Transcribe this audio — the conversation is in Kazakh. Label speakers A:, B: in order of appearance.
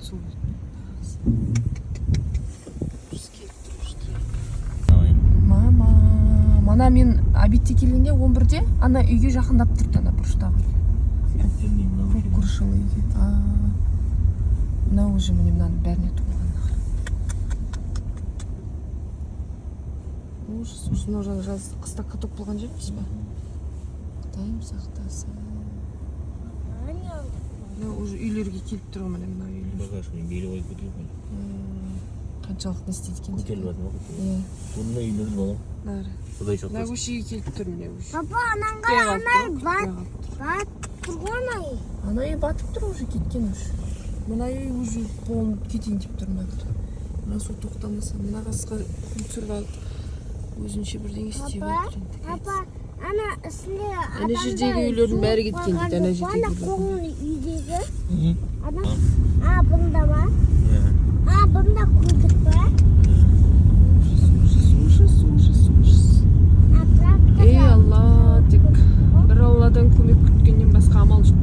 A: толған су болды. Ужас, келіп тұр уже.
B: Давай.
A: Мама, мана мен обедте келгенде, 11-де, ана үйге жақындап тұрды, ана бұрыштағы үйге. Көк крышалы үйге. А, мынау уже, міне, мынаның бәріне толған. Ужас, ужас. Мынау жаңа жаз, қыста каток болған жер емес па? Құдайым сақтасын. Мынау уже үйлерге келіп тұр ғой, міне, мына үйлер.
B: Багажник бері қойып кеткен ғой.
A: Қаншалықты не істейді екен.
B: Көтеріліп жатыр ма?
A: Иә.
B: Бұнда үйлерді, балам.
A: Бәрі.
B: Құдай
A: Мына
B: сақтасын.
A: көшеге келіп тұр, міне, уже.
C: Папа, анан
A: Күтпей
C: қара,
A: қалып
C: ана
A: тұр, күтпей
C: бат
A: қалып тұр.
C: бат тұр ғой ана үй.
A: Ана үй батып тұр, уже кеткен уже. Мына үй уже қолын кетейін деп тұр, мына қара. Мына су тоқтамаса, мына қасқа түсіріп алып, өзінше бірдеңе істеп
C: Папа,
A: отыр енді.
C: папа, ана үстінде
A: Ана жердегі үйлердің бәрі кеткен дейді, ана жердегі
C: Ана
A: үйлердің.
C: қоңыр үйдегі. Ана, а, бұнда ма?
B: Иә.
C: А, бұнда көрдік па?
A: Ужас, ужас, ужас, ужас, ужас.
C: А, трактор.
A: Ей, Алла, тек бір Алладан көмек күткеннен басқа амал жоқ.